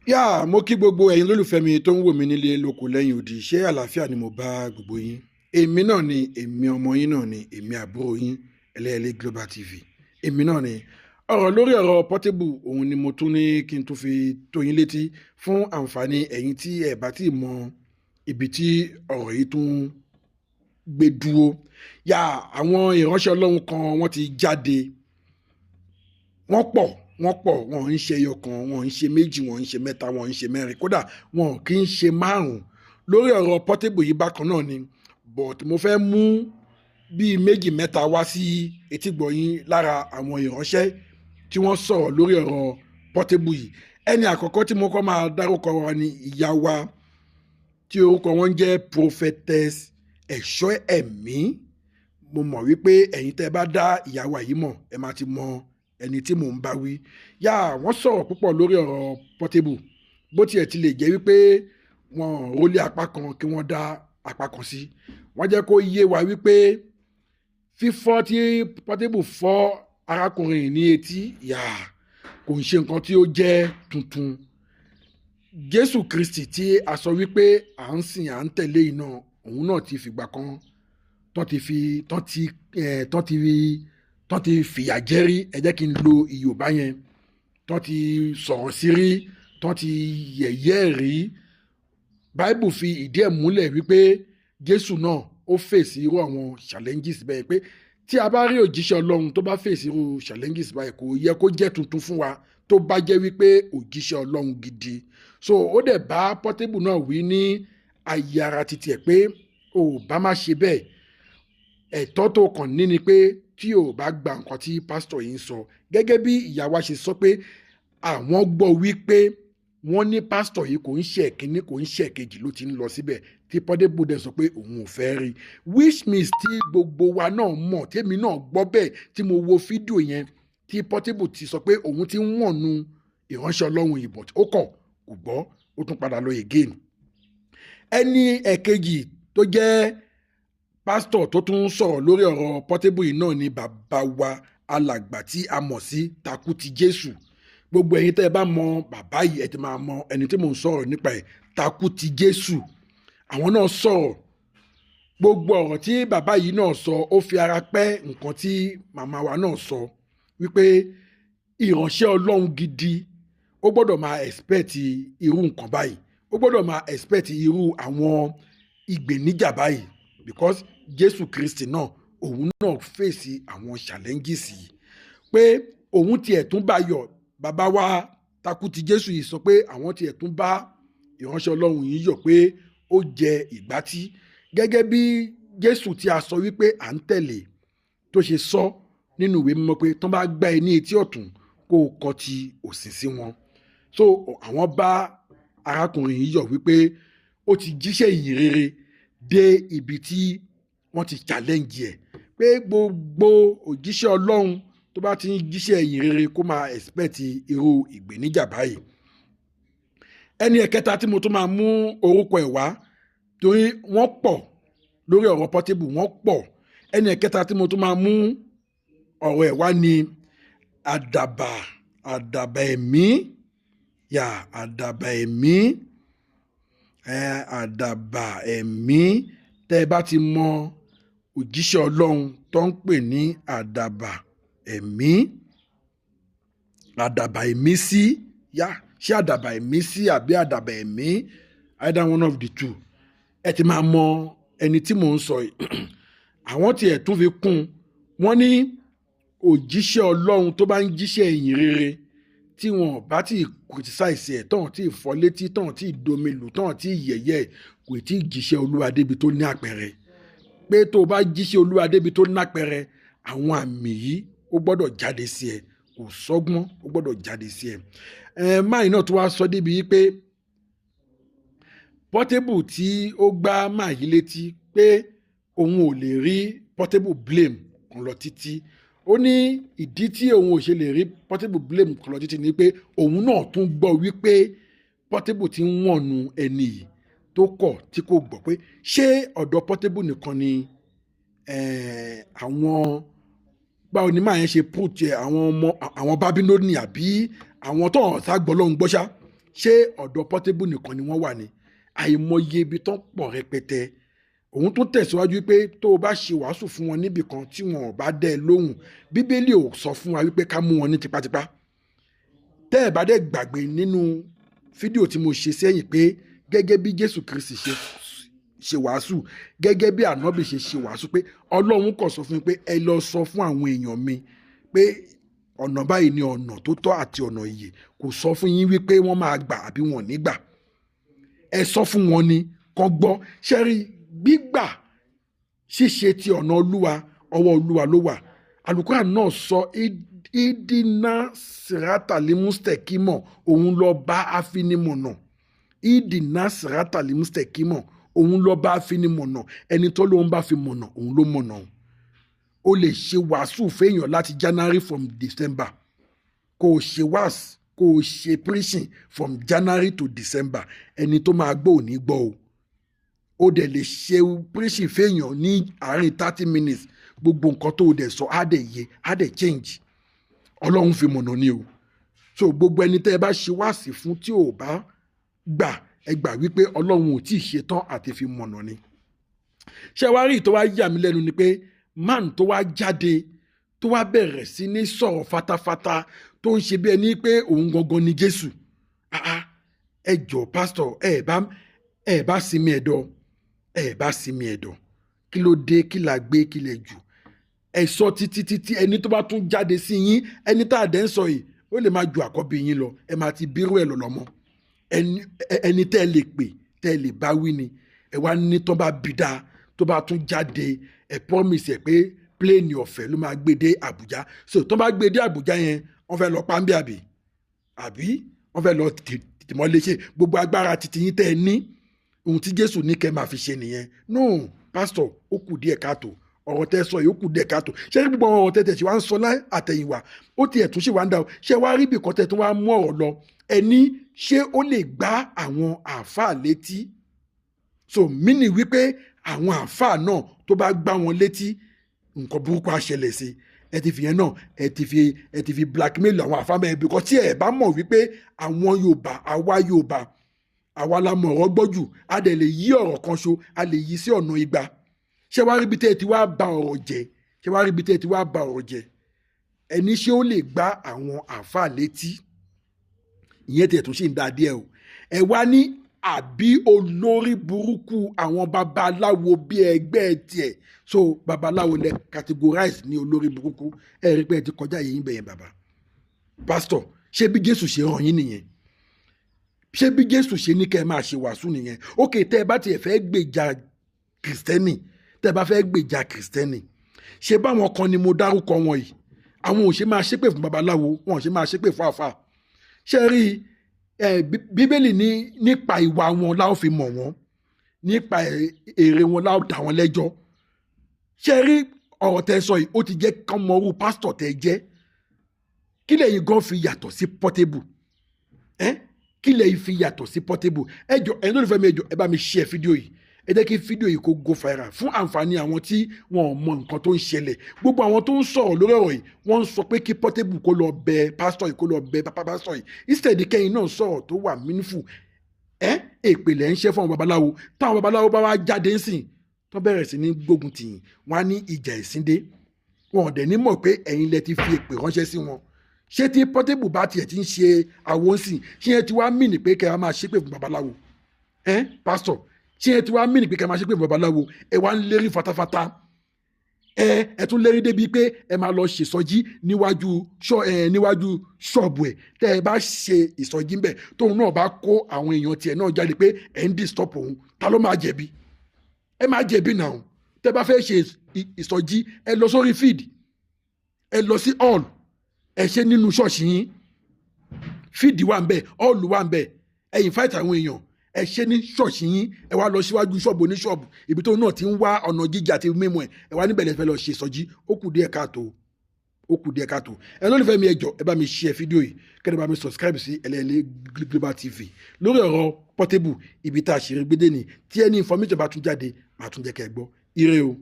Yá, mo kí gbogbo ẹ̀yin lólùfẹ́ mi tó ń wò mí nílé lóko lẹ́yìn odi. Ṣé àlàáfíà ni mo bá gbogbo yín? Èmi náà ni, èmi ọmọ yín náà ni, èmi àbúrò yín, Ẹlẹ́yẹlé Global TV. Èmi náà ni. Ọ̀rọ̀ lórí ọ̀rọ̀ Portable, òun ni mo tún ní kí n tún fi tó yín létí fún àǹfààní ẹ̀yin tí ẹ bá tí mọ ibi tí ọ̀rọ̀ yìí tún gbé dúró. Yá, àwọn ìránṣẹ́ Ọlọ́run kan, wọ́n ti jáde. Wọ́n pọ̀, wọ́n pọ̀. Wọ́n ń ṣe ẹyọ kan, wọ́n ń ṣe méjì, wọ́n ń ṣe mẹ́ta, wọ́n ń ṣe mẹ́rin, kódà wọn kì í ṣe márùn-ún lórí ọ̀rọ̀ Portable yìí bákan náà ni. But mo fẹ́ mú bíi méjì mẹ́ta wá sí etígbọ̀yìn lára àwọn ìránṣẹ́ tí wọ́n sọ̀rọ̀ lórí ọ̀rọ̀ Portable yìí. Ẹni àkọ́kọ́ tí mo kọ́ máa dárúkọ wa ni ìyá wa tí orúkọ wọn ń jẹ́ Prophetess Ẹ̀ṣọ́ Ẹ̀mí. Mo mọ̀ wípé ẹ̀yin tẹ́ bá dá ìyá wa yìí mọ̀, ẹ máa ti mọ ẹni tí mò ń bá wí. Yá, wọ́n sọ̀rọ̀ púpọ̀ lórí ọ̀rọ̀ Portable. Bó tiẹ̀ ti lè jẹ́ wípé wọ́n rólé apá kan kí wọ́n dá apá kan sí, wọ́n jẹ́ kó yé wa wípé fífọ́ tí Portable fọ́ arákùnrin ní etí, yà, kò ń ṣe nǹkan tí ó jẹ́ tuntun. Jésù Kristi tí a sọ wípé à ń sìn, à ń tẹ̀lé iná, òun náà ti fìgbà kan tán ti fi tán ti ẹ̀ tán ti tán ti fìyà jẹ rí. Ẹ jẹ́ kí n lo Ìyòbá yẹn. Tán ti sọ̀rọ̀ sí rí, tán ti yẹ̀yẹ́ rí. Báíbù fi ìdí ẹ̀ múlẹ̀ wípé Jésù náà, ó fèsì irú àwọn challenges bẹ́ẹ̀, pé tí a bá rí òjíṣẹ́ Ọlọ́run tó bá fèsì irú challenges báyìí, kò yẹ kó jẹ́ tuntun fún wa tó bá jẹ́ wípé òjíṣẹ́ Ọlọ́run gidi. So ó dẹ̀ bá Portable náà wí ní ayé ara titi ẹ̀ pé ò bá má ṣe bẹ́ẹ̀. Ẹ̀tọ́ tó kàn ní ni pé tí ò bá gba nǹkan tí pásítọ̀ yìí ń sọ, gẹ́gẹ́ bí ìyá wa ṣe sọ pé àwọn gbọ́ wípé wọ́n ní pásítọ̀ yìí kò ń ṣe ẹ̀kíní, kò ń ṣe ẹ̀kejì ló ti ń lọ síbẹ̀, tí Portable dẹ̀ sọ pé òun ò fẹ́ rí, which means tí gbogbo wa náà mọ̀, tèmi náà gbọ́ bẹ́ẹ̀ tí mo wo fídíò yẹn, tí Portable ti sọ pé òun ti ń wọ̀nù ìránṣẹ́ Ọlọ́run yìí, but ó kọ̀, kò gbọ́, ó tún padà lọ again. Ẹni ẹ̀kejì tó jẹ́ pásítọ̀ tó tún sọ̀rọ̀ lórí ọ̀rọ̀ Portable yìí náà ni bàbá wa alàgbà tí a mọ̀ sí Takuti Jésù. Gbogbo ẹ̀yin tẹ́ ẹ bá mọ bàbá yìí, ẹ ti máa mọ ẹni tí mò ń sọ̀rọ̀ nípa ẹ̀, Takuti Jésù. Àwọn náà sọ̀rọ̀. Gbogbo ọ̀rọ̀ tí bàbá yìí náà sọ, ó fi ara pẹ́ nǹkan tí màmá wa náà sọ, wípé ìránṣẹ́ Ọlọ́run gidi, ó gbọ́dọ̀ máa expect irú nǹkan báyìí, ó gbọ́dọ̀ máa expect irú àwọn ìgbèníjà báyìí, because Jésù Kristi náà, òun náà fèsì àwọn challenges yìí, pé òun tiẹ̀ tún bá yọ̀. Bàbá wa Takuti Jésù yìí sọ pé àwọn tiẹ̀ tún bá ìránṣẹ́ Ọlọ́run yìí yọ̀ pé ó jẹ ìgbátí, gẹ́gẹ́ bí Jésù tí a sọ wípé à ń tẹ̀lé tó ṣe sọ nínú ìwé mímọ́ pé tán bá gbá ẹ ní etí ọ̀tún, kó o kọ ti òsì sí wọn. So àwọn bá arákùnrin yìí yọ̀ wípé ó ti jíṣẹ́ ìyìn rere dé ibi tí wọ́n ti challenge ẹ̀, pé gbogbo òjíṣẹ́ Ọlọ́run tó bá ti ń jíṣẹ́ ìyìn rere, kó máa expect irú ìgbéníjà báyìí. Ẹni ẹ̀kẹta tí mo tún máa mú orúkọ ẹ̀ wá, torí wọ́n pọ̀ lórí ọ̀rọ̀ Portable, wọ́n pọ̀. Ẹni ẹ̀kẹta tí mo tún máa mú ọ̀rọ̀ ẹ̀ wá ni Àdàbà Ẹ̀mí. Yà, Àdàbà Ẹ̀mí, Àdàbà Ẹ̀mí. Tẹ́ ẹ bá ti mọ òjíṣẹ́ Ọlọ́run tó ń pè ní Àdàbà Ẹ̀mí, Àdàbà Ìmísí, yá, ṣé Àdàbà Ìmísí àbí Àdàbà Ẹ̀mí, either one of the two, ẹ ti máa mọ ẹni tí mò ń sọ yìí. Àwọn tiẹ̀ tún fi kún un, wọ́n ní òjíṣẹ́ Ọlọ́run tó bá ń jíṣẹ́ ìyìn rere, tí wọn bá ti criticize ẹ̀ tán, tí fọ́ létí tán, tí domi lù tán, tí yẹ̀yẹ́, kò tí ì jíṣẹ́ Olúwa débi tó ní àpẹẹrẹ, pé tó o bá jíṣẹ́ Olúwa débi tó ní àpẹẹrẹ, àwọn àmì yìí, ó gbọ́dọ̀ jáde sí ẹ. Kò sọ́gbọ́n, ó gbọ́dọ̀ jáde sí ẹ. Ẹ máyì náà tó wá sọ débi yìí pé Portable tí ó gbá máyì létí, pé òun ò lè rí Portable blame kan lọ títí. Ó ní ìdí tí òun ò ṣe lè rí Portable blame kan lọ títí ni pé òun náà tún gbọ́ wípé Portable ti ń wọ̀nù ẹni yìí, tó kọ̀ tí kò gbọ́, pé ṣé ọ̀dọ̀ Portable nìkan ni àwọn, báwo ni máa yẹn ṣe put ẹ, àwọn ọmọ àwọn Bábílónì àbí àwọn tó hàn sá gbọ́ lọ́hùn gbọ́ṣá. Ṣé ọ̀dọ̀ Portable nìkan ni wọ́n wà ní? Àìmọye ibi tán pọ̀ rẹpẹtẹ. Òun tó tẹ̀síwájú pé tó o bá ṣe wàásù fún wọn níbì kan tí wọn ò bá dẹ́ ẹ lóhùn, Bíbélì ò sọ fún wa wípé ká mú wọn ní tipátipá. Tẹ́ ẹ̀ bá dẹ̀ gbàgbé nínú fídíò tí mo ṣe sẹ́yìn pé gẹ́gẹ́ bí Jésù Kristi ṣe wàásù, gẹ́gẹ́ bí ànábì ṣe wàásù, pé Ọlọ́run kò sọ fún mi pé ẹ lọ sọ fún àwọn èèyàn mi pé ọ̀nà báyìí ni ọ̀nà tó tọ́ àti ọ̀nà ìyè. Kò sọ fún yín wípé wọ́n máa gbà àbí wọn ò ní gbà. Ẹ sọ fún wọn ni kán gbọ́. Ṣẹ́rí, gbígbà ṣíṣe ti ọ̀nà Olúwa, ọwọ́ Olúwa ló wà. Àlùkùránì náà sọ ìdínà sírátàlímùsítẹ̀kímọ̀, òun lọ bá afinimọ̀nà. Ìdínà sírátàlímùsítẹ̀kímọ̀, òun lọ bá afinimọ̀nà. Ẹni tó lóun bá fi mọ̀nà, òun ló mọ̀nà. O lè ṣe wàásù fẹ́yàn láti January from December, kò ṣe wàásù, kò ṣe preaching from January to December, ẹni tó máa gbọ́ ò ní gbọ́ o. Ó dẹ̀ lè ṣe preaching fẹ́yàn ní àárín 30 minutes, gbogbo nǹkan tó o dẹ̀ sọ á dẹ̀ yé, á dẹ̀ change. Ọlọ́run fi mọ̀nà ni o. So gbogbo ẹni tẹ́ ẹ bá ṣe wáàsí fún tí ò bá gbà, ẹ gbà wípé Ọlọ́run ò tí ì ṣetán àti fi mọ̀nà ni. Ṣé wàá rí, tó wá yà mí lẹ́nu ni pé man tó wá jáde, tó wá bẹ̀rẹ̀ sí ní sọ̀rọ̀ fatafata, tó ń ṣe bí ẹni pé òun gangan ni Jésù. Ah ah, ẹ jọ, pásítọ̀, ẹ bá sinmi ẹ̀dọ̀, ẹ bá sinmi ẹ̀dọ̀. Kí ló dé? Kí la gbé? Kí lẹ jù? Ẹ sọ títí títí, ẹni tó bá tún jáde sí yín, ẹni tá a dẹ́ ń sọ yìí, ó lè máa ju àkọ́bí yín lọ, ẹ máa ti bírú ẹ̀ lọ́lọ́mọ. Ẹni tẹ́ ẹ lè pè, tẹ́ ẹ lè bá wí ni. Ẹ wá ní tó bá bí dáa, tó bá tún jáde, ẹ promise ẹ pé plane ọ̀fẹ́ ló máa gbé dé Àbújá. So tó bá gbé dé Àbújá yẹn, wọ́n fẹ́ lọ pàmbí, àbí wọ́n fẹ́ lọ tìmọ́lé? Ṣe gbogbo agbára titi yín tẹ́ ẹ ní, ohun tí Jésù ní kẹ́ máa fi ṣe nìyẹn? No, pastor, ó kù díẹ̀ káàtó. Ọ̀rọ̀ tẹ́ sọ yìí, ó kù díẹ̀ káàtó. Ṣé rí gbogbo ọ̀rọ̀ tẹ́ tẹ̀ ṣe wá ń sọ láì àtẹ̀yìnwá, ó tiẹ̀ tún ṣe wá ń dá o. Ṣé wá rí ibìkan tẹ́ tún wá mú ọ̀rọ̀ lọ, ẹni ṣé ó lè gbá àwọn àáfàá létí? So mí wípé àwọn àáfàá náà, tó bá gbá wọn létí, nǹkan burúkú á ṣẹlẹ̀ sí. Ẹ ti fi yẹn náà, ẹ ti fi blackmail àwọn àáfàá mẹ́rin, because tí ẹ bá mọ̀ wípé àwọn Yorùbá, àwa Yorùbá, àwa la mọ̀ ọ̀rọ̀ gbọ́ jù. A dẹ̀ lè yí ọ̀rọ̀ kan ṣo, a lè yí sí ọ̀nà igba. Ṣé wàá rí ibi tẹ́ ẹ ti wá ba ọ̀rọ̀ jẹ́? Ṣé wàá rí ibi tẹ́ ẹ ti wá ba ọ̀rọ̀ jẹ́? Ẹni ṣé ó lè gbá àwọn àáfàá létí, ìyẹn tiẹ̀ tún ṣì ń da díẹ̀ o. Ẹ wá ní àbí olórí burúkú àwọn babaláwo bí ẹgbẹ́ tiẹ̀. So babaláwo lẹ categorize ní olórí burúkú. Ẹ rí pé ẹ ti kọjá yìí bẹ̀yẹn. Bàbá pásítọ̀, ṣé bí Jésù ṣe ràn yín nìyẹn? Ṣé bí Jésù ṣe ní kẹ́ ẹ máa ṣe wàásù nìyẹn? Ókè, tẹ́ ẹ bá tiẹ̀ fẹ́ gbèjà Kìrìsìtẹ́nì, tẹ́ ẹ bá fẹ́ gbèjà Kìrìsìtẹ́nì, ṣé báwọn kan ni mo dárúkọ wọn yìí, àwọn ò ṣe máa ṣépè fún babaláwo, wọn ò ṣe máa ṣépè fún àfà? Ṣé rí ẹ, Bíbélì ní nípa ìwà wọn la ó fi mọ̀ wọ́n, nípa èrè wọn la ó dá wọn lẹ́jọ́. Ṣé rí ọ̀rọ̀ tẹ́ sọ yìí, ó ti jẹ́ kán mọ irú pásítọ̀ tẹ́ jẹ́. Kí lẹ́yìn gan fi yàtọ̀ sí Portable ẹ́? Kí lẹ́yìn fi yàtọ̀ sí Portable? Ẹ jọ, ẹ̀yin lólùfẹ́ mi, ẹ jọ, ẹ bá mi share fídíò yìí. Ẹ jẹ́ kí fídíò yìí kó go viral fún àǹfààní àwọn tí wọn ò mọ nǹkan tó ń ṣẹlẹ̀. Gbogbo àwọn tó ń sọ̀rọ̀ lórí ọ̀rọ̀ yìí, wọ́n ń sọ pé kí Portable kó lọ bẹ pásítọ̀ yìí, kó lọ bẹ pápá pásítọ̀ yìí. Instead kẹ́yìn náà sọ̀rọ̀ tó wà meaningful, ẹ èpè lẹ́ ń ṣe fún àwọn babaláwo. Táwọn babaláwo bá wá jáde ńsìn, tó bẹ̀rẹ̀ sí ní gbógun tì yín, wọ́n á ní ìjà ẹ̀sìn dé. Wọn ò dẹ̀ ní mọ̀ pé ẹ̀yin lẹ ti fi èpè ránṣẹ́ sí wọn. Ṣé tí Portable bá tiẹ̀ ti ń ṣe àwọn sìn, ṣé yẹn ti wá mean pé kẹ́ ẹ máa ṣépè fún babaláwo? Ẹ pásítọ̀, ṣé yẹn ti wá mean pé kẹ́ ẹ máa ṣépè fún babaláwo? Ẹ wá ń lérí fatafata, ẹ tún lérí débi pé ẹ máa lọ ṣèsọjí níwájú ṣọ ẹ níwájú ṣọ́ọ̀bù ẹ. Tẹ́ ẹ bá ṣe ìsọjí ńbẹ, tóun náà bá kó àwọn èèyàn tiẹ̀ náà jáde pé ẹ ń disturb òun, ta ló máa jẹ̀bi? Ẹ máa jẹ̀bi náà. Tẹ́ bá fẹ́ ṣe ìsọjí, ẹ lọ sórí field, ẹ lọ sí hall, ẹ ṣe nínú ṣọ́ọ̀ṣì yín. Field wà ń bẹ̀, hall wà ń bẹ̀. Ẹ invite àwọn èèyàn, ẹ ṣe ní ṣọ́ọ̀ṣì yín. Ẹ wá lọ síwájú ṣọ́ọ̀bù oníṣọ́ọ̀bù, ibi tó náà ti ń wá ọ̀nà jíjà àti mímu ẹ̀, ẹ wá níbẹ̀ lẹ fẹ́ lọ ṣe ìsọjí. Ó kù díẹ̀ káàtó, ó kù díẹ̀ káàtó. Ẹ lólùfẹ́ mi, ẹ jọ̀ọ́, ẹ bá mi share fídíò yìí, kẹ́ni bá mi subscribe sí Ẹlẹ́ẹ̀lẹ́ Global TV. Lórí ọ̀rọ̀ Portable, ibi tá a ṣe rí gbédè ní, tí ẹni information bá tún jáde, màá tún jẹ́ kẹ́ ẹ gbọ́. Ire o.